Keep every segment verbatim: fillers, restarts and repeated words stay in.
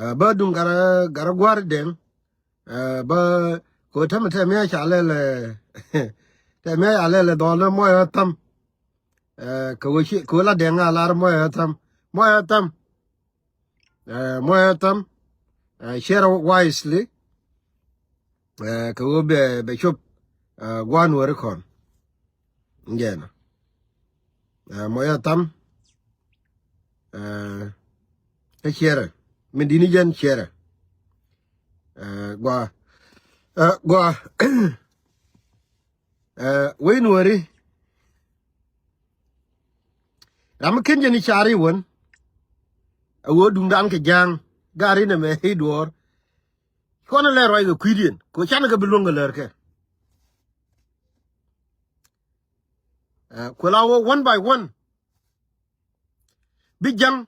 Ɛ, bä duŋ garɛ, garɛ gua̱r dɛŋ. Ɛ, bä ko tɛmɛ tɛmɛ ca lɛl, tɛmɛ ca lɛl dhɔl ni mɔyɛ tham. Ɛ, kɛ wä ci, kɛ wä la dɛŋ a lar mɔyɛ tham. Mɔyɛ tham. Ɛ, mɔyɛ tham. Ɛ, share wisely. Ɛ, kɛ wä bɛ, bɛ cop, ɛ, gua̱n wä ri kɔn. Jɛn. Ɛ, mɔyɛ tham. Ɛ, kä share. Min dini jɛn share. Ɛ, gua. Ɛ, gua. Ɛ, wec nuɔri. Ram mi ken jɛ ni car iwän. A ɣöö duŋdan kɛ ja̱a̱ŋ. Gar inɛ mɛ i̱ duɔ̱ɔ̱r. Kuɔn ilɛ ruac kɛ kui̱diɛn. Kɛ canɛ kɛ bi luäŋ kɛ lär kɛ. Ɛ, kuɛ la wä one by one. Bi ja̱ŋ.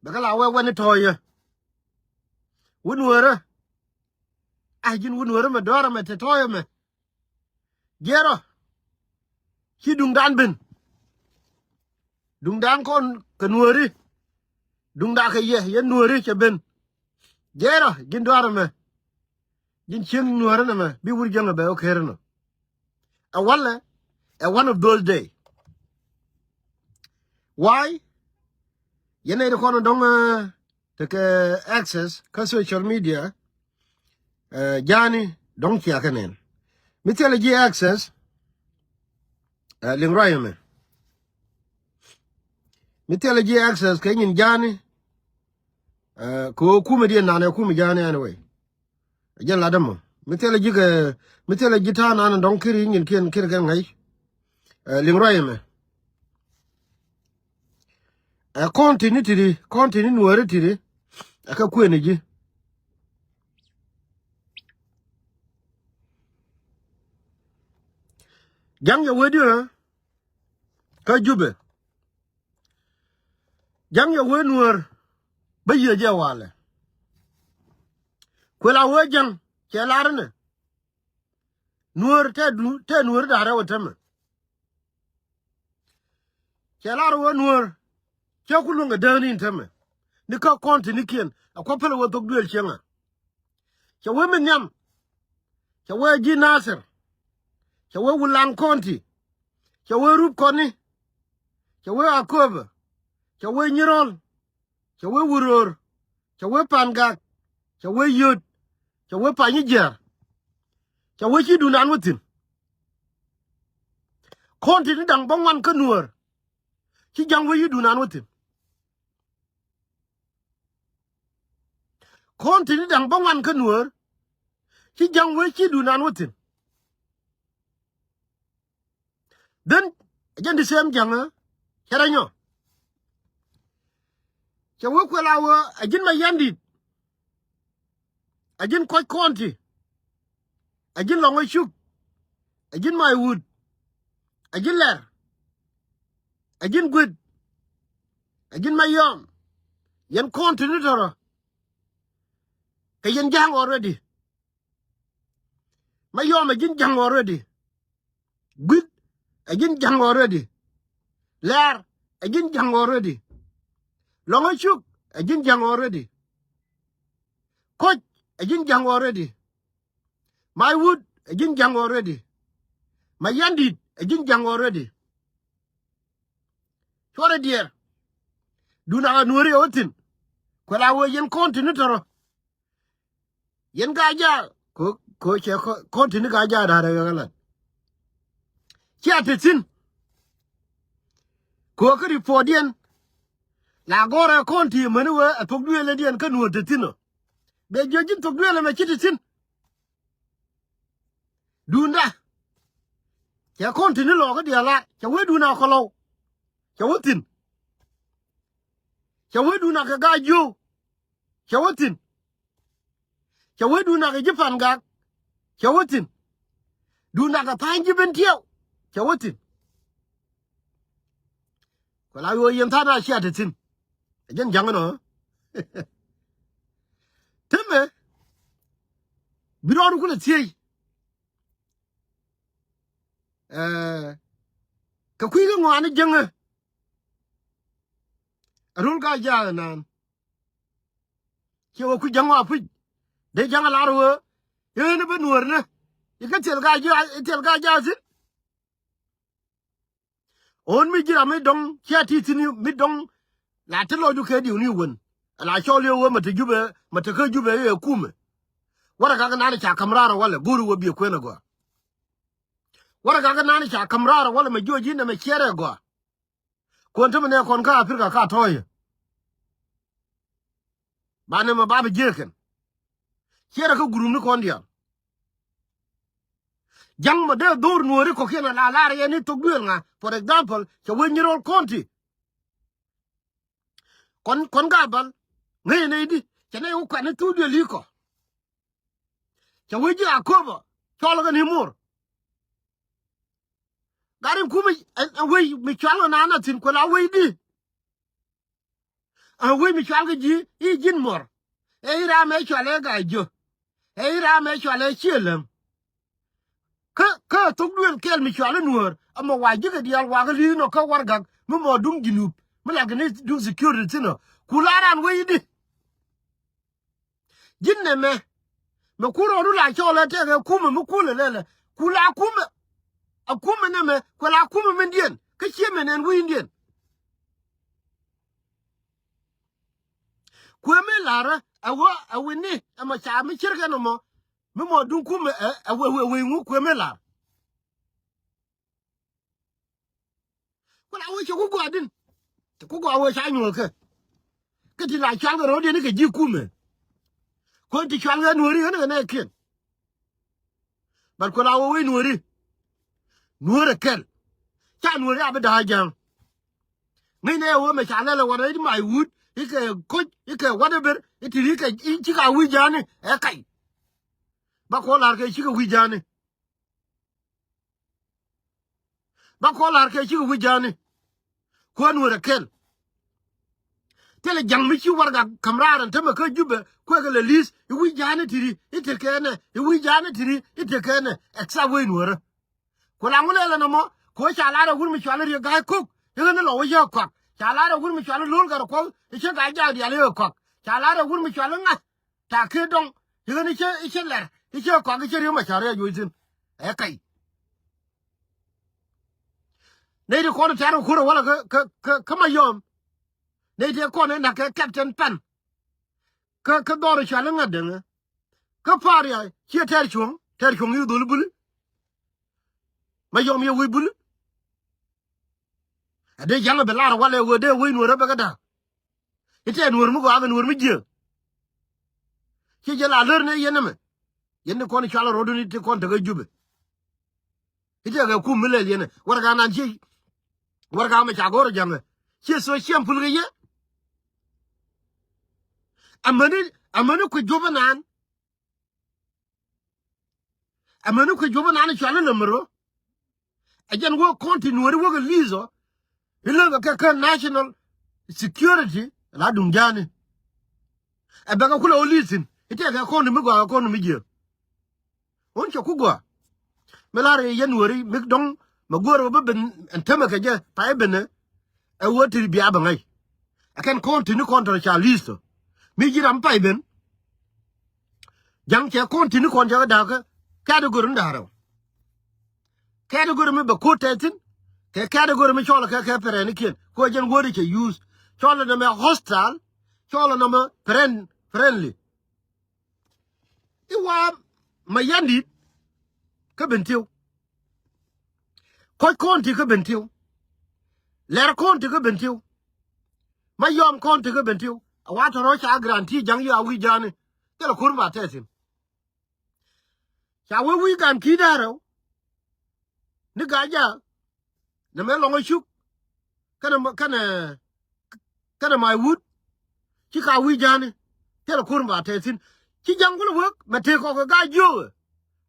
Bɛ kɛ la wä wä ni tɔ̱ɔ̱yä. Wä nuɔrä. A ji̱n wä nuɔrä mɛ dɔ̱rä mɛ te tɔ̱ɔ̱yä mɛ. Jiɛrɔ. Ci duŋdan ben. Duŋdan kɔn kɛ nuɔri. Duŋda kɛ yɛ, yɛ nuɔri cɛ ben. Jiɛrɔ, ji̱n dɔ̱rä mɛ. Ji̱n cieŋ nuɔrä nɛ mɛ, bi wur jiäŋ ɛ bɛ wä ker nɔ. Ɛ walɛ, ɛ one of those day. Why? Yɛn ɛ di kɔn dɔŋ, ɛ, tekɛ access kä social media. Ɛ, ja̱a̱ni dɔ̱ŋ cia kɛ nɛn. Mi thilɛ ji̱ access, ɛ, liŋ ruac ɛmɛ. Mi thilɛ ji̱ access kɛ nyin ja̱a̱ni, ɛ, kɛ ɣöö kumɛ diɛn nanɛ kumɛ ja̱a̱ni anyway. Jɛn lat ɛmɔ. Mi thilɛ ji̱ kɛ, mi thilɛ ji̱ ta̱a̱ nanɛ dɔ̱ŋ kiri nyin kiɛn kiri kɛ ŋäc. Ɛ, liŋ ruac ɛmɛ. Ɛ, kɔn tini tiri, kɔn tini nuɔri tiri. Ɛ kɛ kuëni ji̱. Ja̱ŋ yɛ wee diɛ kä Jubɛ. Ja̱ŋ yɛ wee nuɔr bä yiëë jɛ walɛ. Kuël a wee ja̱ŋ cɛ lar inɛ. Nuɔr tɛ du, tɛ nuɔr da̱rɛ wä tämɛ. Cɛ lar wä nuɔr. Cɛ ku luäŋ kɛ dääni in tämɛ. Ni kä kɔn tinikiɛn a kuɔ pälɛ wä thok duëël cieŋä. Cɛ wee mi nhiam. Cɛ wee ji̱ Nathir. Cɛ wee wulaŋ kɔn ti. Cɛ wee rup kɔni. Cɛ wee akööbä. Cɛ wee nyirɔl. Cɛ wee wuröör. Cɛ wee pa̱n gak. Cɛ wee yöt. Cɛ wee pa̱ny jiäär. Cɛ wee ci dunan wä thi̱n. Kɔn ti ni da̱ŋ bä ŋuan kä nuäär. Ci ja̱ŋ wee ci dunan wä thi̱n. Kɔn ti ni da̱ŋ bä ŋuan kä nuäär. Ci ja̱ŋ wee ci dunan wä thi̱n. Then, jɛn di same ja̱ŋä. Cɛ rɛ nyɔ. Cɛ wee kuɛl a wee a ji̱n ma yandit. A ji̱n kɔc kɔn ti. A ji̱n lɔŋä cuk. A ji̱n may wut. A ji̱n lɛr. A ji̱n guet. A ji̱n ma yɔm. Yɛn kɔn ti ni tɔrɔ. Kɛ yɛn ja̱ŋ already. Ma yɔm a ji̱n ja̱ŋ already. Gui̱th a ji̱n ja̱ŋ already. Lɛr a ji̱n ja̱ŋ already. Lɔŋä cuk a ji̱n ja̱ŋ already. Koc a ji̱n ja̱ŋ already. May wut a ji̱n ja̱ŋ already. Ma yandit a ji̱n ja̱ŋ already. Cuɔrɛ diɛɛr. Dun a nuɔri a wä thi̱n. Kuɛl a wee yɛn kɔn ti ni tɔrɔ. Yɛn ka jaak ko ko cɛ ko ko tini ka jaak da̱rɛ kɛ lat. Cia te thi̱n. Ko kä report diɛn. La gɔrɛ kɔn ti meni wee a thok duëël diɛn kä nuɔ̱t te thi̱n ɔ. Bɛ jiɛ ji̱n thok duëël mɛ ci te thi̱n. Dunda. Cɛ kɔn tini lɔɔk kä diɛ la cɛ wee dun a kɔlɔw. Cɛ wee thi̱n. Cɛ wee dun a kɛ gaa jiöw. Cɛ wä thi̱n. Cɛ wee dun nak ji̱ pa̱n gak. Cɛ wä thi̱n. Dun nak pa̱ny ji̱ ben tiɛw. Cɛ wä thi̱n. Kɛ la yo̱o̱ yɛn tha̱a̱n a cia te thi̱n. Ɛ jɛn ja̱ŋ ɛnɔ. Temɛ bi rɔɔdu kulɛ thiec. Ɛɛ, kɛ kui̱ kɛ ŋɔaani jäŋä. Rul ka jaak ɛnan. Ciɛ wä ku ja̱ŋ wa puc. Dee ja̱ŋ a lar wee. Yeen bi nuɔɔr ni. Ikä thil ka ji̱, thil ka ji̱ a thi̱n. Ɣän mi ji̱ ram mi dɔ̱ŋ cia ti thi̱n mi dɔ̱ŋ. La ti lɔcdu kɛ diw ni wen. La cɔl yɛ wee ma te Jubɛ, ma te kä Jubɛ yɛ kumɛ. Warɛ gak nan ca ka̱m raar walɛ go̱o̱ri wee biɛ kuën ɛ gɔaa. Warɛ gak nan ca ka̱m raar walɛ ma jiɔ ji̱ nɛmɛ ciɛrɛ gɔaa. Kuɔn te mi nɛ kɔn kä Africa ka tɔ̱ɔ̱yɛ. Banɛ mɛ ba bi jiɛkɛn. Ciɛrɛ kä gurum ni kɔn diaal. Ja̱ŋ mɛ dee dhor nuɔɔri kɔkiɛn a la lar yɛn ni thok duël ŋa. For example, cɛ wee Nyirol County. Kɔn, kɔn Gabal ŋäcɛ nɛy di cɛ nɛy wä kuɛn ni thok duël ikɔ. Cɛ wee ji̱ Akobo cɔl kɛ ni mor. Gat in kumɛ ɛ wec mi cual kɛ naan a thi̱n kuɛ la wec di. Ɛ wec mi cual kɛ ji̱ i̱ ji̱n mɔr. Ɛ i̱ ram ɛ cual ɛ ga̱a̱c jiö. Ɛ i̱ ram ɛ cual ɛ ciëläŋ. Kä, kä thok duël kɛl mi cual i̱ nuäär ɛmɔ wa ji̱ kɛ diaal wakä li̱i̱n ɔ kä warɛgak mi mɔ duŋ Junub mi lat kɛ ni duŋ security thi̱n ɔ. Ku la ran wec i̱di. Ji̱n nɛmɛ mɛ kun rɔɔdu la cɔɔl ɛ tɛkɛ kumɛ mi kulɛ lɛlɛ. Ku la kumɛ. A kumɛ nɛmɛ kuɛ la kumɛ mindiɛn kä ciɛ mɛ nɛn wi̱i̱ndiɛn. Kuɛ mi larä ɛ wä ɛ wi̱ni ɛ mɔ ca mi cirkɛ nɔmɔ. Mi mɔ duŋ kumɛ ɛ wä wä wä ŋu kuɛ mi lar. Ku la wee cɛ ku gɔaa din. Cɛ ku gɔaa wee ca nyuɔ̱ɔ̱k kɛ. Kä ti la cual kɛ ro̱o̱diɛn kɛ ji̱ kumɛ. Kuɔn ti cual kɛ nuɔ̱ɔ̱ri ɣän kɛ nɛɛkiɛn. But ku la wee wee nuɔ̱ɔ̱ri. Nuɔ̱ɔ̱rɛ kɛl. Ca nuɔ̱ɔ̱ri a bi da̱a̱ ja̱a̱ŋ. Ŋäcnɛ ɛ wee mɛ ca lɛl ɛ wä rɛy di may wut ikɛ koc ikɛ whatever iti ikɛ cikɛ a wi̱i̱ ja̱a̱ni ɛ kac. Ba kɔ la̱r kɛ cikɛ wi̱i̱ ja̱a̱ni. Ba kɔ la̱r kɛ cikɛ wi̱c ja̱a̱ni. Kuäär nueerä kɛl. Thilɛ ja̱ŋ mi ci warɛgak ka̱m raar ɛn tämɛ kä Jubɛ kuɛkɛ lɛ li̱th i̱ wi̱c ja̱a̱ni ti̱ti̱ i̱ tekɛ nɛ i̱ wi̱c ja̱a̱ni ti̱ti̱ i̱ tekɛ nɛ. Except wec nueerä. Ku la ŋu lɛl ɛn ɛmɔ kɛ ɣöö ca la̱r ɛ wur mi cual i̱ Riek Ga̱a̱c Kok i̱ ɣän i̱ lɔ wä yɛ kɔak. Ca la̱r ɛ wur mi cual i̱ Lo̱l Gat ɛ Kuɔth i̱ cä Ga̱a̱c jaak diaal i̱ ɣä kɔak. Ca la̱r ɛ wur mi cual i̱ ŋa̱th. Ta kee dɔŋ i̱ ɣän i̱ cä i̱ cä lɛr i̱ cä kɔak i̱ cä riäm a ca riac wec thi̱n. Ɛ kac. Nɛy ti kɔn tɛ̈r kɛ kuäärä walɛ kä kä kä kä Mayɔm. Nɛy ti kɔn ɛ nak kɛ captain pan. Kä kä dhɔr i̱ cual i̱ ŋa̱t däŋä. Kä pa̱a̱r ya ciɛ tɛ̈r cuɔ̱ŋ tɛ̈r cuɔ̱ŋ i̱ dhol buli. Mayɔm yɛ wec buli. Ɛ dee ja̱ŋ ɛ bɛ lar walɛ wee dee wec nuɔ̱ɔ̱rä bɛ kä da̱a̱k. I̱ tɛɛr nuɔ̱ɔ̱r mi gɔaa kɛ nuɔ̱ɔ̱r mi jiääk. Ci jɛ la lär ni yɛn ɛmɛ. Yɛn ni kɔn cual rɔɔdun i̱ ti kɔn tekä Jubɛ. I̱ tɛɛkɛ kum mi lɛl yɛn ɛ warɛga nan ci. Warɛga mɛ ca go̱o̱r ja̱ŋɛ ci so ciɛm pul kɛ yɛ. Amäni amäni kui̱ Jubɛ nan. Amäni kui̱ Jubɛ nan cual i̱ lämärä. Ɛ jɛn wä county nuɔ̱ɔ̱ri wä kɛ li̱th ɔ. I̱ läŋ kɛ kɛ national security la duŋ ja̱a̱ni. Ɛ bɛ kɛ kulɛ wä li̱th thi̱n i̱ tɛɛkɛ county mi gɔaa kɛ county mi jiääk. Wun cɛ ku gɔaa. Mi la̱r i̱ yɛn nuɔ̱ɔ̱ri mi dɔ̱ŋ mɛ guäär wä bi ben ɛn tämɛ kɛ jɛ pay benɛ. Ɛ wä ti bia bɛ ŋa̱c. Ɛ kɛn county ni kɔn tɔ̱ ca li̱th ɔ mi ji̱ ram pay ben. Ja̱ŋ cɛ kɔn ti̱ni kɔn cɛ kɛ da̱a̱kä category ni da̱a̱ rɛw. Category mi bɛ ko̱t tɛth thi̱n kɛ category mi cɔl kɛ kɛ pɛrɛnikiɛn kɛ jɛn word cɛ use. Cɔl nɛmɛ hostile. Cɔl nɛmɛ friend friendly. I̱ wa Mayandit kä Bentiu. Kɔc county kä Bentiu. Lɛr county kä Bentiu. Mayɔm county kä Bentiu. A wa tɔ̱ rɔ̱ ca guarantee ja̱ŋ yi a wi̱i̱ ja̱a̱ni. Thilɛ ko̱r ba tɛth thi̱n. Ca wee wi̱i̱ gan ki̱i̱t da̱a̱ rɛw. Ni Gaja. Nɛ mɛ lɔŋ ɛ cuk. Kɛnɛ kɛnɛ kɛnɛ may wut. Ci ka wi̱i̱ ja̱a̱ni. Thilɛ ko̱r ba tɛth thi̱n. Ci ja̱ŋ kulɛ wek mɛ tëë kɔk ɛ Gajiökɛ.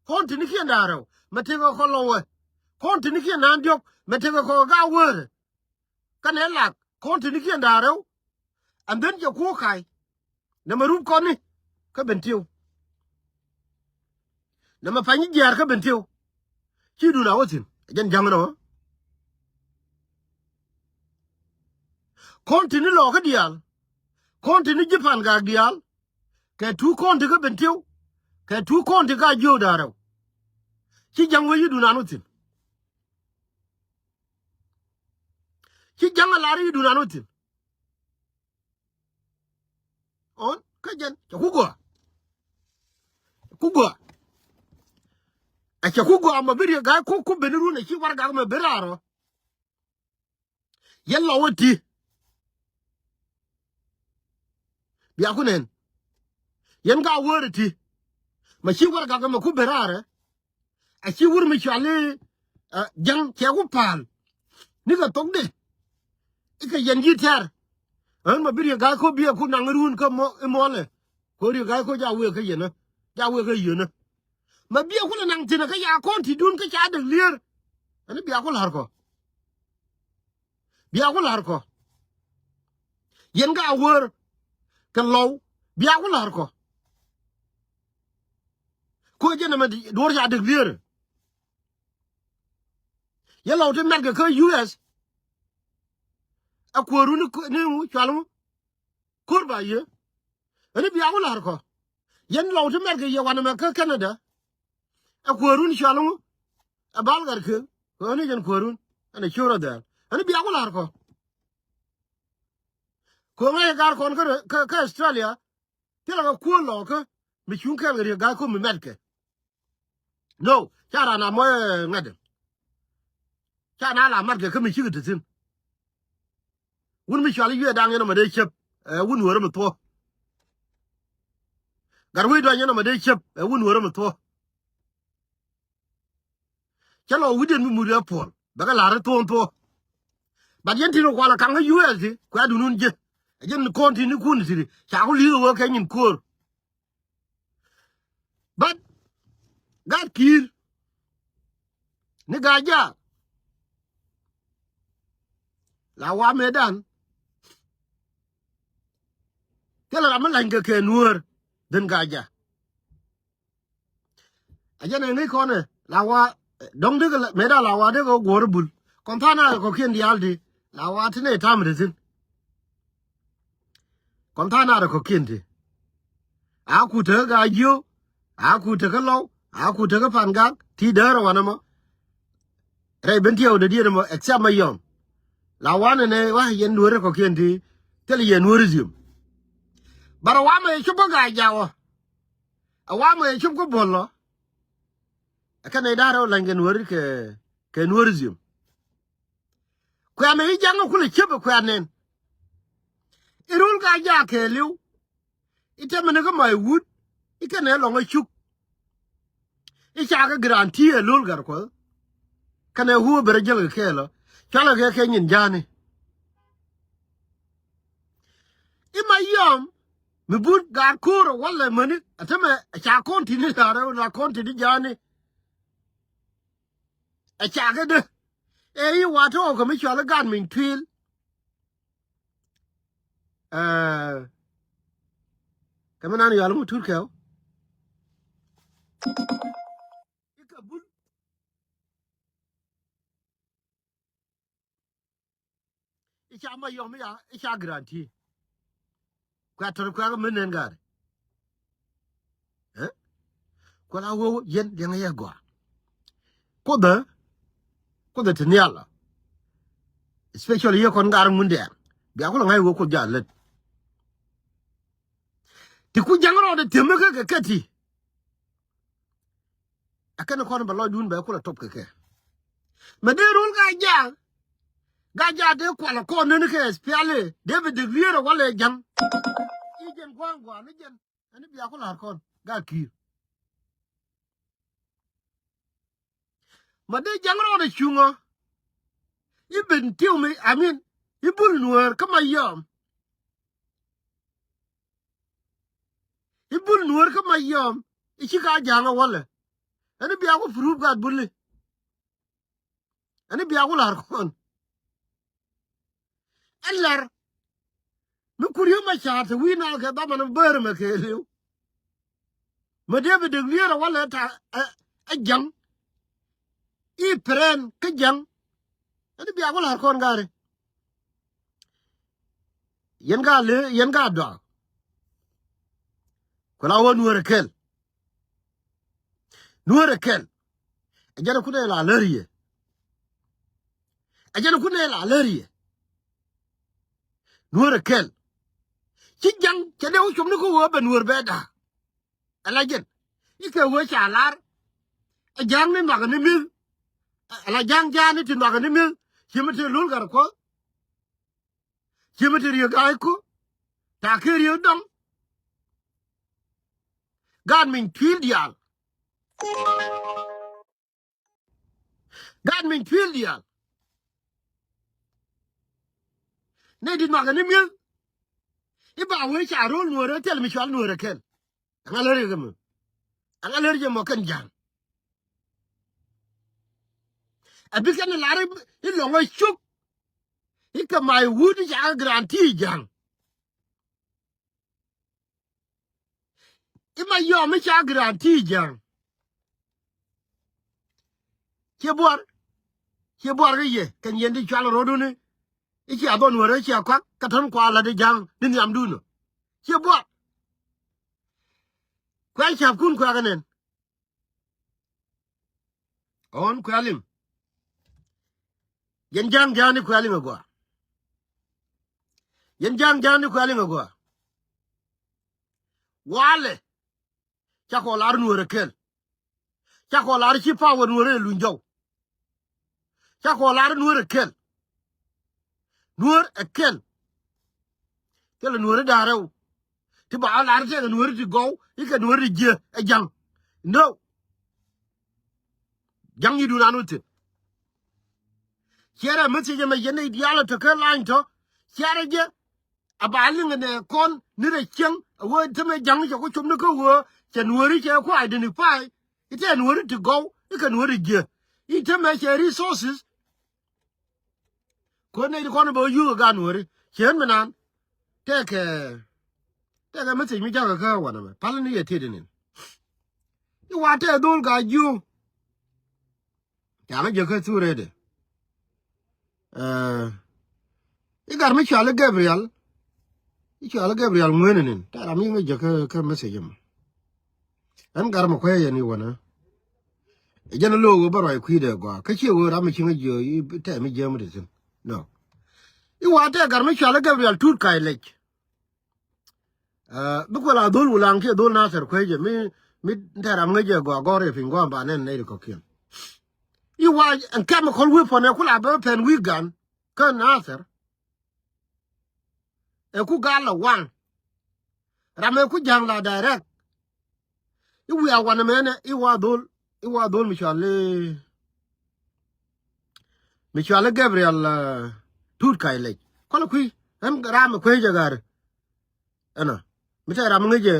Kɔn ti̱nikiɛn da̱a̱ rɛw mɛ tëë kɔk kɔ lɔwɛ. Kɔn ti̱nikiɛn naan diɔ̱k mɛ tëë kɔk ɛ Gaweerɛ. Kɛnɛ lak kɔn ti̱nikiɛn da̱a̱ rɛw. And then cɛ kuɔ̱k ka̱c. Nɛmɛ rup kɔn ni kä Bentiu. Nɛmɛ pany jiaar kä Bentiu. Ci dun a wä thi̱n a jɛn ja̱ŋ nɔ. Kɔn ti̱ni lɔɔkä diaal. Kɔn ti̱ni ji̱ pa̱n gaak diaal. kɛ two county kä Bentiu, kɛ two county kä Ajiok da̱ŋ rɛw. Ci ja̱ŋ wee yidun an wä thi̱n. Ci ja̱ŋ a lar yidun an wä thi̱n. Ɣän kä jɛn cɛ ku gɔaa. Ku gɔaa. A cɛ ku gɔaa mɛ bi Riek Gai Kok ku ben run a ci warɛgak mɛ ben raar ɔ. Yɛn lɔw ɛ ti. Bia ku nɛn. Yɛn ka wäär ɛ ti. Mɛ ci warɛgak mɛ ku ben raar ɛ. A ci wur mi cuali, ɛ, ja̱ŋ cɛ ku pa̱a̱l. Ni kɛ thokdɛ. Ikɛ yɛn ji̱ tɛr. Ɣän mɛ bi Riek Gai Kok biɛ ku naŋ run kä mɔ, imuɔlɛ. Ko Riek Gai Kok ja wëë kä yɛn ɛ. Ja wëë kä yɛn ɛ. Mɛ biɛ kulɛ naŋ thi̱n kä ya kɔn ti̱tdun kä ca dek lier. Ɛn bia ku la̱r kɔ. Bia ku la̱r kɔ. Yɛn ka wäär kɛ lɔw. Bia ku la̱r kɔ. Ko jɛn ɛmɛ duɔ̱ɔ̱r ca dek lier. Yɛ lɔw ti mɛt kɛ kä U S. Ɛ kuäärun ni ŋu cual ŋu. Ko̱r ba yie. Ɛn bia ku la̱r kɔ. Yɛn lɔw ti mɛt kɛ yɛ wanɛ mɛ kä Canada. Ɛ kuäärun cual ŋu. Ɛ bal gat kɛ. Kɛ ɣän ni jɛn kuäärun. Ɛn ɛ ciöör ɛ dhɛɛl. Ɛn bia ku la̱r kɔ. Kɛ ɣän ɛ gar kɔn kä, kä, kä Australia. Thilɛ kɛ kuäär lɔkä. Mi cuŋ kɛn kɛ Riek Gai Kok mi mɛt kɛ. No, ca raan a mɔc ŋa̱t. Ca na la mat kɛ kä mi cikɛ te thi̱n. Wun mi cual i̱ yuɛ da̱ŋ yɛn ɔmɔ dee cäp, ɛ wun wärä mi thuɔ̱. Gat wec duany yɛn ɔmɔ dee cäp, ɛ wun wärä mi thuɔ̱. Cä lɔ wi̱cdiɛn mi mut ɛ puɔl bɛ kɛ la̱r i̱ thuɔ̱ɔ̱ŋ thuɔ̱. Bat yɛn tin kual ɛ kaŋ kä U S ti kuɛ dun wun ji̱. Ɛ jɛn kɔn tin ikun ti ti ca ku li̱i̱k ɛ wee kɛ nyin ko̱o̱r. But gat ki̱i̱r ni Gaa-jaak la wa mëëdan. Thilɛ ram mi lany kɛ kɛ Nuäär dhin Gaa-jaak. A jɛn ɛ ŋäc kɔn ɛ la wa dɔ̱ŋ dikɛ mëëdan la wa dikɛ guɔ̱r bul. Kɔn tha̱a̱ŋ nath kɔ̱kiɛn diaal ti la wa ti nɛy ta̱a̱m ti thi̱n. Kɔn tha̱a̱ŋ nath kɔ̱kiɛn ti. A ku tekä Gaa-jiök, a ku tekä Lɔw, a ku tekä Pangak ti däär wanɛ mɔ. Rɛy Bentiu dee diet mɔ except Mayɔm. La wanɛ nɛ wa yɛn Nuäär kɔ̱kiɛn ti thil yɛn Nuäär ziom. But a wa mɛ cop kä Gaa-jaak ɔ. A wa mɛ cop kä Buɔl ɔ. Ɛ kɛn nɛy da̱a̱r rɛw lany kɛ Nuäär kɛ, kɛ Nuäär ziom. Kuɛ mɛ i̱ ja̱ŋ ɛ kulɛ ciep ɛ kuɛ nɛn. I̱ rul Gaa-jaak kɛɛliw. I̱ tɛmɛni kä Maiwut i̱ kɛnɛ lɔŋ ɛ cuk. I̱ ca kɛ guarantee ɛ lo̱l Gatkuɔth. Kɛnɛ ɣöö bɛ rɔ jäl kɛ kɛɛl ɔ cualɛ kɛ kɛ nyin ja̱a̱ni. I̱ Mayɔm mi but gaat ko̱o̱r ɛ walɛ mäni ɛ tɛmɛ ɛ ca kɔn ti̱ni da̱rɛ wala kɔn ti̱ni ja̱a̱ni. Ɛ cakɛ dee ɛ i̱ wa tɔɔk kɛ mi cual i̱ gat miny tuil. Ɛ kɛ mi nan yual mi tur kɛw. I̱ kɛ bul. I̱ ca Mayɔm i̱ ca guarantee. Kuɛ tɔr kuɛ kɛ mi nɛn gaari. Ɛ kuɛ la wee yɛn diɛŋ yɛ gɔaa. Kuothɛ, kuothɛ ti nhial ɔ. Especially yɛ kɔn gar ŋun diɛɛr bia kulɛ ŋa̱c wee kuoth jaa lät. Ti ku ja̱ŋ rɔɔdɛ thiäm mi kä kɛ kɛ ti. Ɛ kɛn kɔn bɛ lɔcdun bɛ kulɛ top kɛ kɛ. Mɛ dee rol Gaa-jaak. Gaa-jaak dee kualɛ kɔn neni kɛ S P L A dee bi dek lier ɛ walɛ ja̱ŋ. I̱ jɛn gua̱a̱ŋ gua̱a̱ŋ ni jɛn. Ɛn i̱ bia ku la̱r kɔn Gaa-kiir. Ma dee ja̱ŋ rɔɔdɛ cuŋ ɔ. I̱ Bentiu mi, I mean, i̱ Bul Nuäär kä Mayɔm. I̱ Bul Nuäär kä Mayɔm i̱ ci ka ja̱a̱ŋ ɛ walɛ. Ɛn i̱ bia ku prove gat Buli. Ɛn i̱ bia ku la̱r kɔn. Ɛ lɛr mi kur yio̱ ma ca̱a̱r te wi̱i̱ naath kɛ dhaman mi bäär ɛmɛ kɛɛliw. Mi dee bi dek lier ɛ walɛ ta ɛ, ɛ ja̱ŋ. I̱ pɛrɛn kä ja̱ŋ. Ɛn i̱ bia ku la̱r kɔn gaari. Yɛn ka le, yɛn ka dɔak. Ku la wä Nuäär ɛ kɛl. Nuäär ɛ kɛl. Ɛ jɛn ɛ kun ɛ la lär yɛ. Ɛ jɛn ɛ kun ɛ la lär yɛ. Nuäär ɛ kɛl. Ci ja̱ŋ cɛ dee wä cop ni kä wä bɛ Nuäär bɛ da̱a̱k. Ala jɛn i̱ kɛ wee ca lar. Ɛ ja̱a̱ŋ ni nuak ni mi̱th. Ala ja̱a̱ŋ ja̱a̱n ni ti nuak ni mi̱th. Ci mi ti lul gar kuɔth. Ci mi ti riek ga̱a̱c ku. Ta kɛ riek dɔŋ. Gaat min cuil diaal. Gaat min cuil diaal. Nɛ di nuak ni mi̱eth. I̱ ba wee ca ro̱l Nuäärä thil mi cual Nuäärä kɛl. Ɛŋa lär yɛ kɛ mi. Ɛŋa lär yɛ mɔ kɛn ja̱a̱ŋ. Ɛ bi kɛn lar i̱ lɔŋ ɛ cuk. I̱ kɛ may wut i̱ ca kɛ guarantee ja̱a̱ŋ. I̱ ma yɔm i̱ ca guarantee ja̱a̱ŋ. Ciɛ buar. Ciɛ buar kä yɛ kɛn yɛn ti cual ro̱duni. I̱ cia dhɔn Nuäärä cia kuak kä tɔ̱n kua la̱t i̱ ja̱a̱ŋ ni nhiamdun ɔ. Ciɛ buar. Kuɛ ca̱pkun kuɛ kɛ nɛn. Ɣɔ̱n kuɛ liŋ. Yɛn ja̱a̱ŋ ja̱a̱ŋ ni kuɛ liŋ agɔaa. Yɛn ja̱a̱ŋ ja̱a̱ŋ ni kuɛ liŋ agɔaa. Walɛ. Ca kɔ lar Nuäär ɛ kɛl. Ca kɔ lar ci power Nuäär ɛ luny jɔw. Ca kɔ lar Nuäär ɛ kɛl. Nuäär ɛ kɛl. Thilɛ Nuäär i̱ da̱a̱r rɛw. Ti ba lar tɛkɛ Nuäär ti gɔw i̱ kɛ Nuäär ti jiɛ ɛ ja̱ŋ. No. Ja̱ŋ yi dun an wä thi̱n. Ciɛrɛ message ɛmɛ yɛn nɛy diaal ɛ te kä lany tɔ. Ciɛrɛ jɛ. A ba liŋ ɛnɛ kɔn ni rɛ cieŋ a wee tämɛ ja̱ŋ cɛ ku cop ni kä wee cɛ Nuääri cɛ ku identify. I̱ tɛ Nuääri ti gɔw i̱ kɛ Nuääri jiɛ i̱ tämɛ cɛ resources. Kɔn nɛy ti kɔn bɛ wä yuuth ɛ gaat Nuääri cɛ ɣän mi naan. Tɛkɛ tɛkɛ message mi jakä kä wanɛ mɛ pal ni yɛ tiet inin. I̱ wa tɛ dhol gaa jiu. Ca ŋä jɛ kä thurɛ de. I̱ gar mi cuali Gabriel. I̱ cuali Gabriel ŋueni nin tɛ ram i̱ ŋä jɛ kä kä message mɔ. Ɛn gar mɔ kuɛ yɛn i̱ wanɛ. Ɛ jɛn lo̱o̱ wee bä ruac kui̱dɛ gɔaa kä ciɛ wee ram mi ci ŋä jiɛ i̱ tɛ mi jiɛ mi ti thin. No. I̱ wa tɛ gar mi cuali Gabriel Tut Ka̱c Lɛc. Bi kuɛ la dhol Wulaŋ kiɛ dhol Nathir kuecɛ mi mi tɛ ram ŋäcɛ gɔaa gɔr yɛ piny guam ba nɛn nɛy ri kɔkiɛn. I̱ wa ɛn chemical weapon ɛ ku la bä pɛn wi̱i̱ gan kä Nathir. Ɛ ku gal la waŋ. Ram ɛ ku ja̱ŋ la direct. I̱ wiaa wanɛ mɛnɛ i̱ wa dhol i̱ wa dhol mi cuali mi cuali Gabriel Tut Ka̱c Lɛc. Kɔlɛ kui̱ ɛn ram ɛ kuecɛ gari. Ɛnɔ mi tɛ ram ŋäcɛ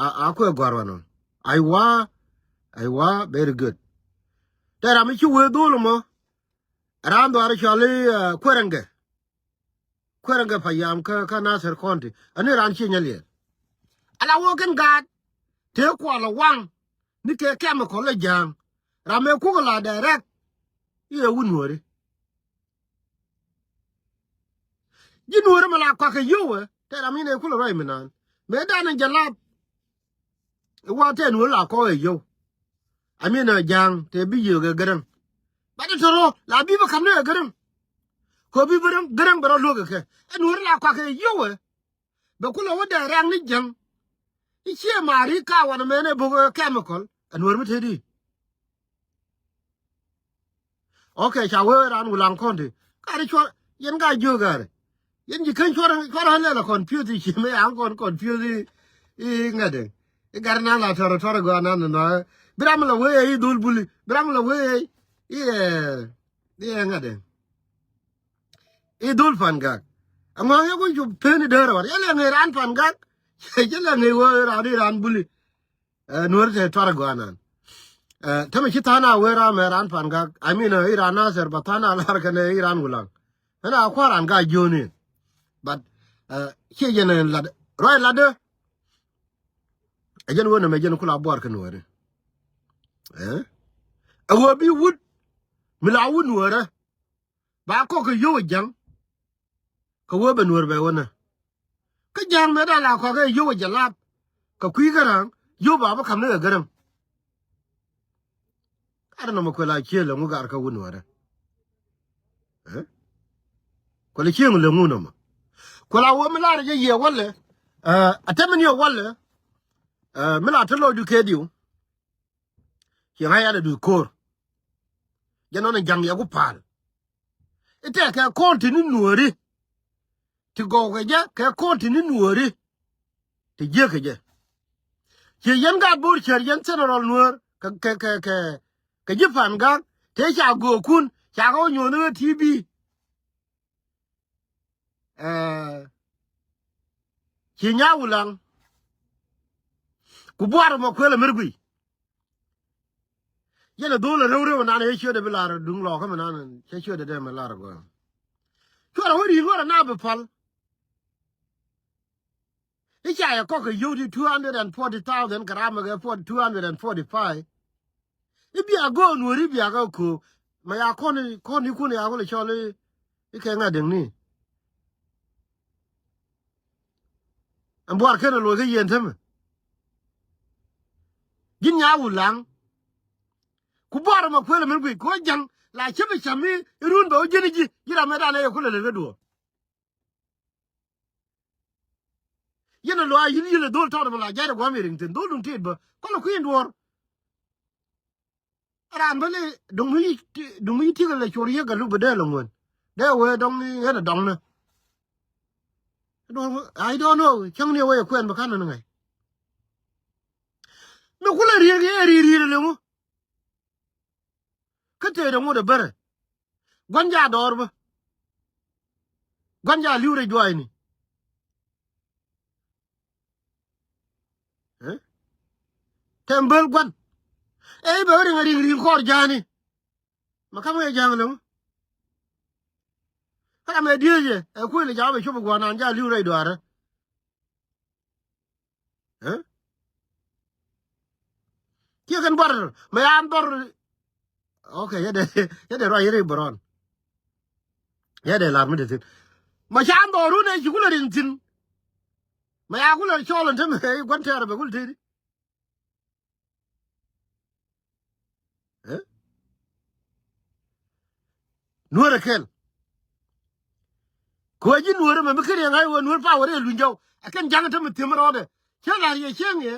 a a kuɛ gɔ̱a̱r wanɔ. Aiwa. Aiwa, very good. Tɛ ram mi ci wee dhol mɔ. Ram dhuaar cuali Kuɛrɛŋkɛ. Kuɛrɛŋkɛ Payam kä kä Nathir County ani ran ci nyɛ liɛl. Ala wä kɛn gaat tëë kual a waŋ ni kɛ chemical a ja̱a̱ŋ. Ram ɛ kuk a la direct i̱ ɛ wut Nuääri. Ji̱ Nuääri mi la kɔakɛ yio̱wɛ tɛ ram in ɛ kulɛ ruac mi naan mëë dan in jɛ lap. I̱ wa tɛn wä la kɔk ɛ yio̱w. Amin ɛ ja̱a̱ŋ tɛ bi yiëëk ɛ Gäräŋ. Bat ɛ tɔrɔ la bi bä ka̱m ni ɛ Gäräŋ. Kɛ bi bä Gäräŋ bɛ rɔ luäk ɛ kɛ ɛn wä la kɔak ɛ yio̱w ɛ. Bɛ kulɛ wä dee rɛ̈ŋ ni jäŋ. I̱ ciɛ ma̱a̱ri ka wanɛ mɛn ɛ bok ɛ chemical ɛn wä mi te di. Ok, ca wee ran Wulaŋ County. Kari cuɔr yɛn ka jiök kari. Yɛn ji̱ ken cuɔr cuɔr ɣän lɛl a confuse i̱ ci mëë an kɔn confuse i̱ i̱ ŋädɛ. I̱ gat nan la tɔr tɔr gɔaa nan nɔ. Bi ram la wee i̱ dhol Buli. Bi ram la wee i̱ i̱ ŋädɛ. I̱ dhol Pan Gak. Aŋɔ̱a̱ŋ yɛ ku cu pen i̱ däär ɛ wär yɛ lɛ ŋëë ran Pan Gak. Yɛ lɛ ŋëë wee ran i̱ ran Buli. Ɛ Nuäär tɛ tuar gɔaa nan. Ɛ tämɛ ci tha̱a̱n a wee ram ɛ ran Pan Gak. I mean ɛ i̱ ran Nathir ba tha̱a̱n a lar kɛnɛ i̱ ran Wulaŋ. Ɛn a kua̱r ran ka jiöni. But ɛ ciɛ jɛn ɛ lat ruac latdä. Ɛ jɛn wen ɛmɛ jɛn kula buar kɛ Nuääri. Ɛ ɛ ɣöö bi wut mi la wut Nuäärä. Ba kɔk kɛ yio̱w ɛ ja̱ŋ. Kɛ wee bɛ Nuäär bɛ wänä. Kä ja̱a̱ŋ mëë da̱ŋ la kɔakɛ yio̱w ɛ jɛ lap. Kɛ kui̱ kä ra̱a̱ŋ Yio̱w ba bi ka̱m ni kɛ Gäräŋ. Gat nɔmɔ kuɛ la ciëë lɛ ŋu gar kä wun wärä. Kuɛ la ciëë ŋu lɛ ŋu nɔmɔ. Kuɛ la wä mi lar jɛ yɛ wälɛ. A tɛmɛ ni ɛ wälɛ. Mi la te lɔcdu kɛ diw. Ciɛ ŋa̱c yat ɛ duth ko̱o̱r. Jɛ nɔn ɛ ja̱ŋ yɛ ku pa̱a̱l. I̱ tɛkɛ kɔn ti ni nuɔ̱ɔ̱ri. Ti gɔw kɛ jɛ kɛ kɔn ti ni nuɔ̱ɔ̱ri. Ti jiäk kɛ jɛ. Ciɛ yɛn gaat bo̱o̱r cär yɛn general nuäär kɛ kɛ kɛ kɛ kɛ ji̱ pa̱n ga̱a̱k tëë ca göökun ca kɛ wä nyuɔ̱th ni ɣä T B. Ci nya wulaŋ. Ku buar mɔ kuël amir gui. Yɛn a dhol a rew rew nan yɛ ciöt a bi lar duŋ lɔkä mi nan cɛ ciöt a dee mi lar gɔn. Cuarɛ wä ri̱i̱ŋ wä rɛ na bi pal. I̱ ca yɛ kɔk kɛ yio̱w ti two hundred and forty thousand kɛ ram mɛ kɛ forty, two hundred and forty-five. I̱ bia go̱o̱n wä ri bia kɛ ko̱o̱k mɛ ya kɔn kɔn ikun ya wä lɛ cɔl i̱ kɛ ŋa̱ däŋni. Ɛn buar ken a luɔ̱c kä yɛn tämɛ. Ji̱n nya wulaŋ. Ku buar ɛmɔ kuël ɛmɛn guic ku ɛ ja̱ŋ la cäpɛ cämi irun bɛ wä ji̱n i̱ ji̱ ji̱ ram mɛ dan ɛ yɛ kulɛ lät kä duɔ̱ɔ̱r. Yɛn a luaak yi̱n yi̱n a dhol tɔt ɛmɛ la ja̱c ɛ gua̱a̱m yɛ riŋ thi̱n dhol duŋ tit bä kɔlɛ kui̱n duɔ̱ɔ̱r. Raan bä li duŋ mi ti duŋ mi ti kɛ lɛ cor yek a luk bä dee lɛ ŋuän dee wee dɔŋ ni ɣän a dɔŋ ni. I don't know cäŋ ni wee kuɛn bä kan ni ŋa̱c. Mi kulɛ riek yɛ ri̱i̱ ri̱i̱ lɛ ŋu. Kä tëë dɛ ŋut ɛ bärɛ gua̱n ja dɔɔr bä. Gua̱n ja li̱w rɛ jua̱a̱cni. Tɛm bel gua̱n ɛ i̱ bɛ riŋ riŋ riŋ kɔɔr ja̱a̱ni. Ma ka̱m ɛ ja̱a̱ŋ lo̱ŋ. Kä ram ɛ diee jɛ ɛ kuël ɛ ja̱a̱ bɛ cop ɛ gua̱n an ja̱a̱ li̱w rɛy duaarä. Kiɛ kɛn buar mɛ ya an dhɔr. Ok, yɛ dee ruac yɛ ri bɛ rɔn. Yɛ dee lar mi dee thin. Mɛ ca an dhɔr run ɛ ci kulɛ rin thin. Mɛ ya kulɛ cɔl ɛn temɛ gua̱n tɛɛr bɛ kul tëëdi. Nuäär ɛ kɛl. Kɛ wee ji̱ nuäär ɛmɛ mi ken yɛ ŋa̱c wee nuäär power ɛ luny jɔw ɛ kɛn ja̱ŋ ɛ te mi thiäm rɔɔdɛ. Cä la̱r yɛ cieŋ yɛ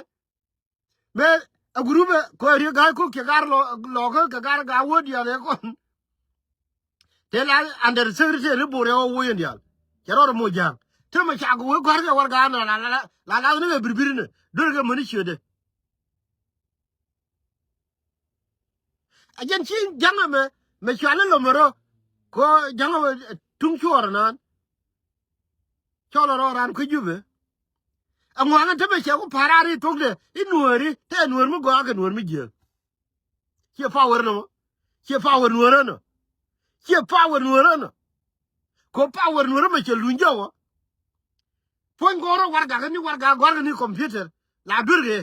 mëë a gurupɛ kɔc riek ga̱a̱c ko̱k cɛ gar lɔkä kɛ gar ga̱a̱c wä diaal ɛ kɔn. Tëë la under secretary bor yɛ wä woc in diaal cɛ rɔɔdɛ moc ja̱a̱ŋ. Te mi cak wee gua̱rkɛ warɛga na la la la ni kɛ birbir ni duer kɛ mäni ciötdɛ. A jɛn ci ja̱ŋ ɛmɛ mɛ cual ilomɛ rɔ. Kɔ ja̱ŋ ɛmɛ tuŋ cuɔɔr ɛnan. Cɔl ɛ rɔ ran kui̱ jupɛ. Ɛŋuaŋ ɛn te mɛ cɛ ku pa̱r a ri thokdɛ i̱ nuääri te ɛ nuäär mi gɔaa kɛ nuäär mi jiääk. Ciɛ power nɔmɔ. Ciɛ power nuäärä nɔ. Ciɛ power nuäärä nɔ. Kɔ power nuäärä mɛ cɛ luny jɔwä. Puɔ̱ny gɔ̱rä warɛga kɛ ni warɛga gɔ̱rkɛ ni computer la duer kɛ.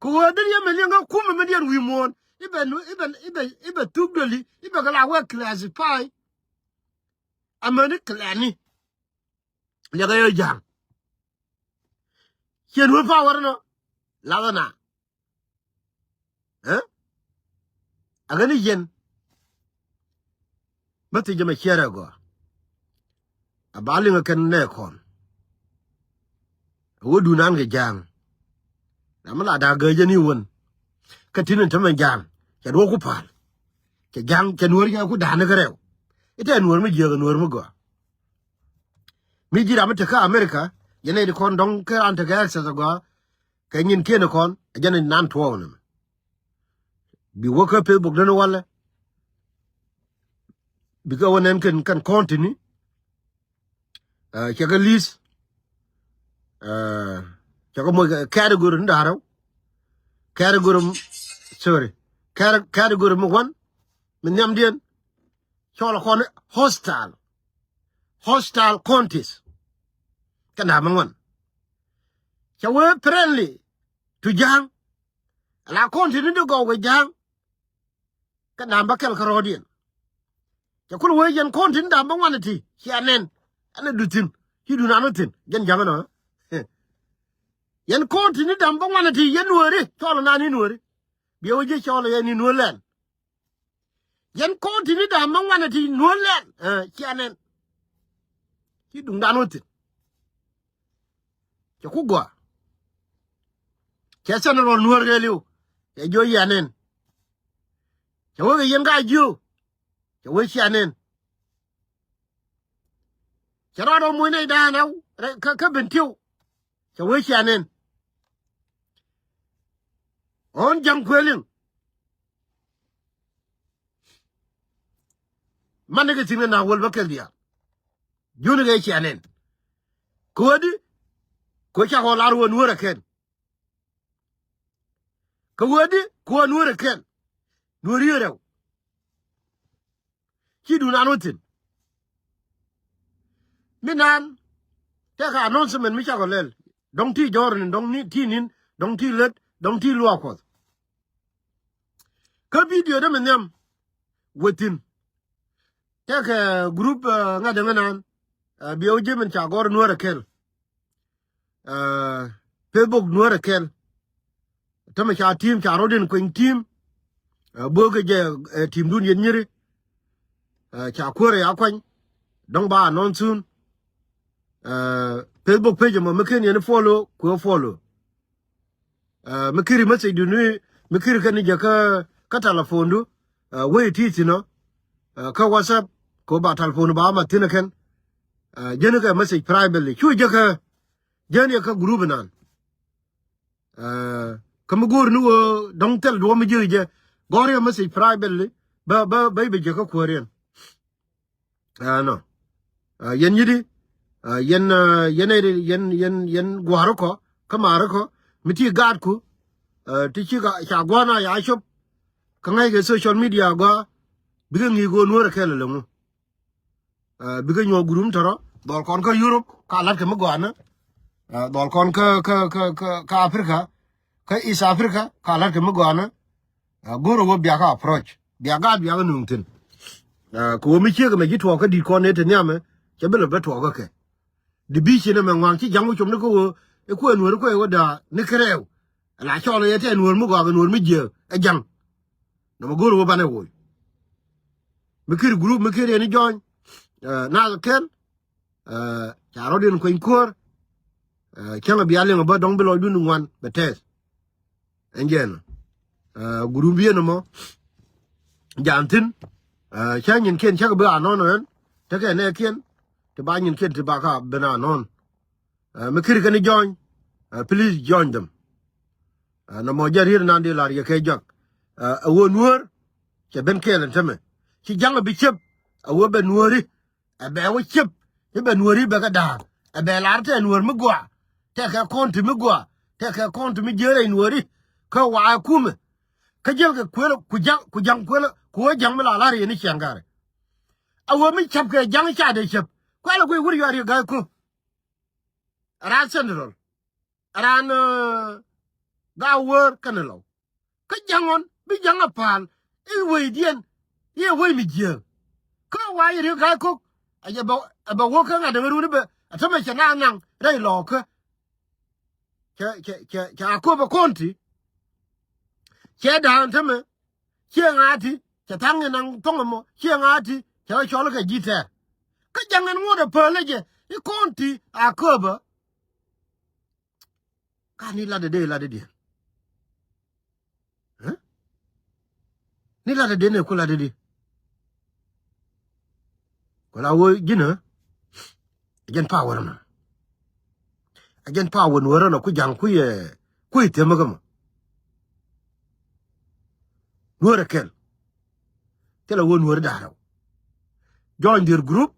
Kɛ ɣöö deri yɛ mɛ liɛŋ kä kumɛ mi diɛn wi̱i̱ muɔ̱ɔ̱n i̱ bɛ nu i̱ bɛ i̱ bɛ i̱ bɛ thuk döli i̱ bɛ kɛ la wee classify. Amäni classni liɛkɛ yɛ ja̱a̱ŋ. Ciɛ nuɔ̱t power nɔ lathɛ na. Ɛ aɣäni yɛn. Bä thiec jɛ mɛ ciɛɛr ɛ gɔaa. A ba liŋ ɛ kɛn nɛ kɔn. A wä duun an kɛ ja̱a̱ŋ. Ram mi la da̱a̱k gääc jɛ ni wän. Kä tin in tämɛ ja̱a̱ŋ cɛ duɔ̱ɔ̱k ku pa̱a̱l. Cɛ ja̱a̱ŋ cɛ nuäär cɛ ku da̱a̱n ni kä rɛw. Itɛ nuäär mi jiääk ɛ nuäär mi gɔaa. Mi ji̱ ram mi te kä America jɛ nɛy ti kɔn dɔ̱ŋ kä an te kɛ access ɛ gɔaa. Kɛ nyin kiɛn kɔn a jɛn nan tuɔɔk ni mɛ. Bi wä kä Facebook den walɛ. Bi kɛ wä nɛn kɛn kɛn kɔn tini. Cɛ kɛ list. Cɛ kɛ moc category ni da̱rä. Category, sorry, category mi wan mi nhiamdiɛn. Cɔl kɔn hostile. Hostile counties. Kɛ da̱a̱ mi wan. Cɛ wee friendly to ja̱a̱ŋ. Ala kɔn ti ni di gɔw kɛ ja̱a̱ŋ. Kɛ da̱a̱ bä kɛl kärɔɔdiɛn. Cɛ kul wee jɛn kɔn ti ni da̱a̱ bä ŋuan ti cia nɛn. Ɛn ɛ du thi̱n ci du nan wä thi̱n jɛn ja̱ŋ ɛnɔ. Yɛn kɔn ti ni dam bä ŋuan ti yɛn nuɔri cɔl na ni nuɔri. Biɛ wä ji̱ cɔl yɛn ni nuɔr lɛn. Yɛn kɔn ti ni dam bä ŋuan ti nuɔr lɛn. Ɛ, cia nɛn. Ci duŋdan wä thin. Cɛ ku gɔaa. Cɛ sɛn rɔl nuɔr kɛ liw. Cɛ jiɔ yɛn nɛn. Cɛ wä kɛ yɛn ka jiɔ. Cɛ wee cia nɛn. Cɛ rɔɔdɛ muc nɛy da̱a̱n ɛ kä, kä Bentiu. Cɛ wee cia nɛn. Ɣän ja̱ŋ kuëë liŋ. Mani kɛ thi̱n kɛ na wäl bä kɛl diaal. Juni kɛ cia nɛn. Kɛ wee di kɛ wee ca kɔ lar wee nuɔr ɛ kɛn. Kɛ wee di kɛ wee nuɔr ɛ kɛn. Nuɔr i̱ rɛw. Ci duŋdan wä thin. Mi naan tɛkɛ announcement mi cakɔ lɛl. Dɔ̱ŋ ti jɔɔr ni dɔ̱ŋ ni ti nin dɔ̱ŋ ti lät dɔ̱ŋ ti luaak Kuɔth. Kä video dee mi nhiam wä thin. Tɛkɛ group, ŋa̱t dee ŋä naan, biɛ wä ji̱ min ca gɔr nuɔr ɛ kɛl. Ɛ, Facebook nuɔr ɛ kɛl. Tämɛ ca team, ca rɔ̱diɛn kueny team. Ɛ, böökɛ jɛ, ɛ, team dun yɛn nyiri. Ɛ, ca kuäärɛ ya kuany. Dɔ̱ŋ ba announce soon. Ɛ, Facebook page ɛmɔ mi ken yɛn follow kuɛ follow. Ɛ, mi kiri message du ni mi kiri kɛn ni jɛ kä, kä telephone du. Ɛ, wee ti thin ɔ. Ɛ, kä WhatsApp kɛ ba telephone ba ma thin ɛ kɛn. Ɛ, jɛn kɛ message privately cu jɛ kä jɛn yɛ kä group nan. Ɛ, kä mi go̱o̱r ni wee dɔ̱ŋ thil duɔ̱ɔ̱p mi ji̱ jɛ gɔ̱r yɛ message privately bä, bä, bä, bä jɛ kä kuäär yɛn. Ɛ, nɔ. Ɛ, yɛn nyidi, ɛ, yɛn, ɛ, yɛn, yɛn, yɛn, yɛn gua̱a̱r kɔ kä maar kɔ mi ti gaatku. Ɛ, ti ci ca gua̱a̱r na ya cop kä ŋäc kɛ social media gɔaa bikɛ ŋi̱i̱k ɣöö nuɔ̱ɔ̱r ɛ kɛl ɛ lɛ ŋu. Ɛ, bikɛ nyuɔ̱ɔ̱k gurum tɔrɔ dhɔl kɔn kä Europe ka la̱t kɛ mi gɔaa ni. Ɛ, dhɔl kɔn kä, kä, kä, kä, kä Africa, kä East Africa ka la̱t kɛ mi gɔaa ni. Ɛ, go̱o̱rä wä biakä approach bia gaat biakä nuŋ thi̱n. Ɛ, kɛ wä mi ciek ɛmɛ ji̱ tuɔɔk kä di̱t kɔn ëë te nhiamɛ cɛ bi lɛ bä tuɔɔk kä kɛ. Division ɛmɛ ŋuaŋ ci ja̱ŋ wä com ni kä wä ɛ kuɛ nuɔ̱ɔ̱ri kuɛ wä da̱a̱ ni kɛ rɛɛw. Ala cɔl ɛ yɛ tɛ nuɔ̱ɔ̱r mi gɔaa kɛ nuɔ̱ɔ̱r mi jiääk ɛ ja̱ŋ. Nɔmɔ go̱o̱rä wä banɛ woc. Mi kiri group mi kiri ɛn i̱ jɔny. Ɛ, naath kɛl. Ɛ, ca rɔ̱diɛn kueny kuäär. Ɛ, cäŋ a bia liŋ a bä dɔ̱ŋ bi lɔcdun ŋuan bɛ tɛth. Ɛn jɛn. Ɛ, gurum biɛn ɛmɔ jan thi̱n. Ɛ, cä nyinkiɛn cäk bi anɔn ɛn tekɛ nɛɛkiɛn ti ba nyinkiɛn ti ba ka ben anɔn. Ɛ, mi kiri kɛn i̱ jɔny. Ɛ, please join them. Ɛ, nɔmɔ jɛ riet nan di lar yɛ kɛ jɔak. Ɛ, ɛ wä nuɔ̱ɔ̱r cɛ ben kɛɛl ɛn tämɛ ci ja̱ŋ a bi cep. Ɛ wä bɛ nuɔ̱ɔ̱ri. Ɛ bɛ wä ciep i̱ bɛ nuɔ̱ɔ̱ri bɛ kɛ da̱a̱k. Ɛ bɛ lar tɛ nuɔ̱ɔ̱r mi gɔaa tɛ kɛ kɔn ti mi gɔaa tɛ kɛ kɔn ti mi jiääk rɛy nuɔ̱ɔ̱ri. Kä wa̱a̱ kumɛ kä jiäl kɛ kuël ku ja̱ŋ ku ja̱ŋ kuël ku wä ja̱ŋ mi la lar yɛn i̱ ciaŋ garɛ. A wä mi ca̱p kɛ ja̱ŋ ca dee cäp kuɛl a guiy wur yuaar yɛ ga̱a̱c ko̱. Raan Central. Raan, ɛ, Gaawäär kɛnɛ Lɔw. Kä ja̱ŋ ɣɔn bi ja̱ŋ a pa̱a̱l i̱ wecdiɛn i̱ wec mi jiääk. Kä wa̱a̱ yɛ riek ga̱a̱c ko̱k a jɛ bɛ, a bɛ wä kä ŋa̱t däŋ run i̱ bɛ a tämɛ cɛ na naŋ rɛy Lɔɔkä. Cɛ, cɛ, cɛ, cɛ a köp a kɔn ti. Cɛ da̱a̱n tämɛ ciɛ ŋa̱a̱t ti cɛ tha̱a̱ŋ in naŋ thɔ̱ŋ ɛmɔ ciɛ ŋa̱a̱t ti cɛ wä cɔl kɛ ji̱ tɛɛr. Kä ja̱ŋ ɛn ŋuɔ̱t ɛ päl ɛ jɛ i̱ kɔn ti a köpä. Ka ni lat dee lat dee. Ɛ? Ni lat dee ne ku lat dee. Ku la wä ji̱n ɛ. Ɛ jɛn power nɔ. Ɛ jɛn power nuɔrä nɔ ku ja̱ŋ ku yɛ ku yɛ themä kä mɔ. Nuɔrä kɛl. Thilɛ wä nuɔri da̱a̱r rɛw. Join their group.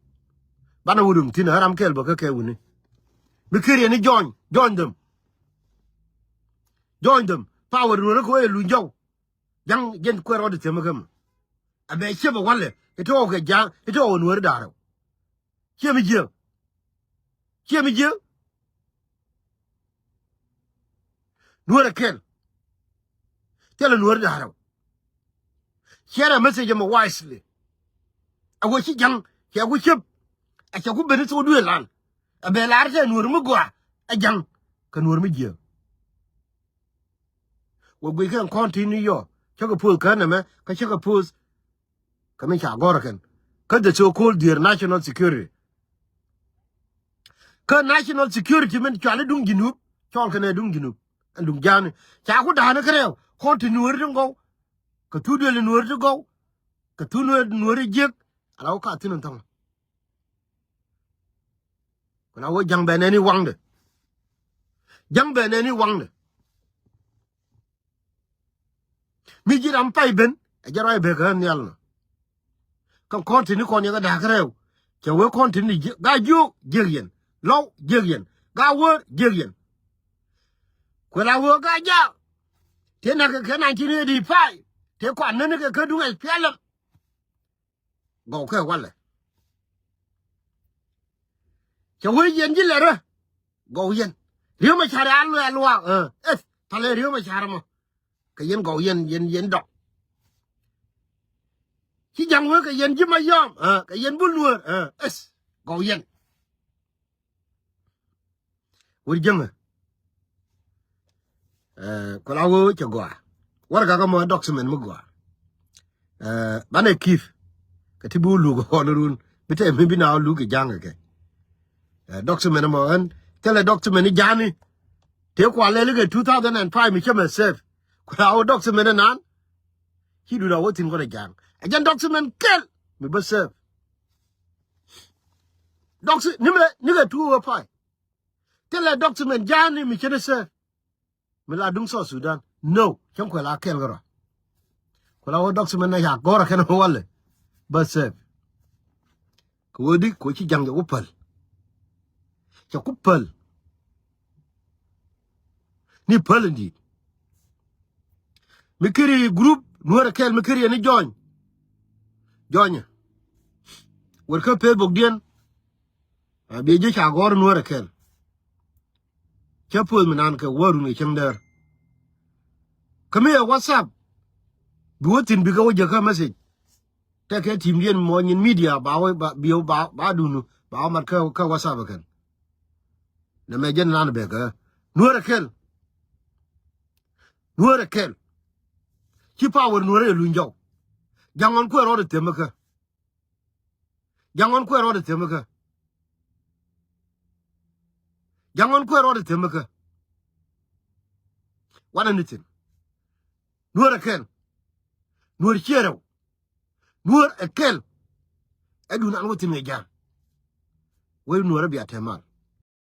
Banɛ wä dum thin ram kɛl bä kä kɛ wuni. Mi kiri ni join, join them. Join them. Power nuɔri kɛ wä yɛ luny jɔw. Ja̱ŋ jɛn kuɛr ɔdi themä kä mɔ. A bɛ ciep a walɛ. Ito kɛ ja̱ŋ, ito wä nuɔri da̱a̱r rɛw. Ciɛ mi jiäk. Ciɛ mi jiäk. Nuɔrɛ kɛl. Thilɛ nuɔri da̱a̱r rɛw. Share a message ɛmɛ wisely. A wä ci ja̱ŋ cɛ ku ciep. A cɛ ku ben i̱ thok duëë lan. A bɛ lar tɛ nuɔri mi gɔaa a ja̱ŋ kɛ nuɔri mi jiääk. Wä guic kɛn kɔn ti ni yɔ. Cä kɛ poth kä nɛmɛ, kä cä kɛ poth kä mi ca gɔr kɛn. Kä the so called their national security. Kä national security min cuali duŋ Jinub, cɔl kɛn ɛ duŋ Jinub. Ɛn duŋ ja̱a̱ni. Ca ku da̱a̱ni kɛ rɛw. Kɔn ti nuɔri ti gɔw. Kɛ thu duëli nuɔri ti gɔw. Kɛ thu nuɔri, nuɔri jiäk. Ala wä ka thi̱n ɛn thɔŋ. Ku la wä ja̱ŋ bɛ nɛni waŋdɛ. Ja̱ŋ bɛ nɛni waŋdɛ. Mi ji̱ ram pay ben, ɛ jɛ ruac bek ɣän nhial nɔ. Kä kɔn tini kɔn yɛ kɛ da̱a̱k rɛw. Cɛ wee kɔn tini ji̱, ga jiök, jiök yɛn. Lɔw, jiök yɛn. Ga wee, jiök yɛn. Kuɛ la wee ga jaak. Tëë nak kɛ kɛ nineteen eighty-five. Tëë kɔn neni kɛ kä duŋ ɛ pialem. Gɔw kɛ walɛ. Cɛ wee yɛn ji̱ lɛrä. Gɔw yɛn. Riek Machar a luɛ luaak, eh, eth, palɛ Riek Machar mɔ. Kɛ yɛn gɔw yɛn, yɛn, yɛn dɔk. Ci ja̱ŋ wee kɛ yɛn ji̱ Mayɔm, eh, kɛ yɛn bul nuɔr, eh, eth, gɔw yɛn. Wur jäŋä. Eh, kula wee cɛ gɔaa. Warɛga kä mɔ document mi gɔaa. Eh, banɛ kith. Kɛ ti bi wä luk ɣɔn run. Bi tɛ mi bi na wä luk kɛ ja̱ŋ kɛ. Eh, document mɔ ɣän. Thilɛ document ni ja̱ŋni. Tëë kua lɛli kɛ two thousand and five mi cä mɛ serve. Kula wee document nan. Ci dun a wä thi̱n kɔn ɛ ja̱ŋ. Ɛ jɛn document kɛl. Mi bä serve. Docu-, ni mɛ, ni kɛ two oh five. Thilɛ document ja̱a̱ni mi cä ni serve. Mi la duŋ South Sudan. No. Cäŋ kuɛ la kɛl kärɔa. Kuɛ la wä document na ya gɔr kɛn walɛ. Bä serve. Kɛ wä di, kɛ wä ci ja̱ŋ jɛ wä päl. Cɛ ku päl. Ni päl in di̱i̱t. Mi kiri group, nuɔrɛ kɛl, mi kiri yɛn ni join. Join. Wër kä Facebook diɛn. A biɛ ji̱ ca gɔr nuɔrɛ kɛl. Cä puɔth mi nan kɛ wä run kɛ cäŋ däär. Kä mi yɛ WhatsApp. Bi wä thi̱n bikɛ wä jäkä message. Tɛkɛ team diɛn mɔ nyin media ba wä ba, bi wä ba, ba dunu. Ba wä mat kä, kä WhatsApp kɛn. Nɛ mɛ jɛn nan bɛ kɛ. Nuɔrɛ kɛl. Nuɔrɛ kɛl. Ci power nuɔrɛ yɛ luny jɔw. Ja̱ŋ ɣɔn kuɛ rɔɔdɛ themɛ kä. Ja̱ŋ ɣɔn kuɛ rɔɔdɛ themɛ kä. Ja̱ŋ ɣɔn kuɛ rɔɔdɛ themɛ kä. Wanɛ ni thi̱n. Nuɔrɛ kɛl. Nuɔr ciɛ rɛw. Nuɔr ɛ kɛl. Ɛ dun an wä thi̱n kɛ ja̱a̱ŋ. Wee nuɔr ɛ bia tɛmal.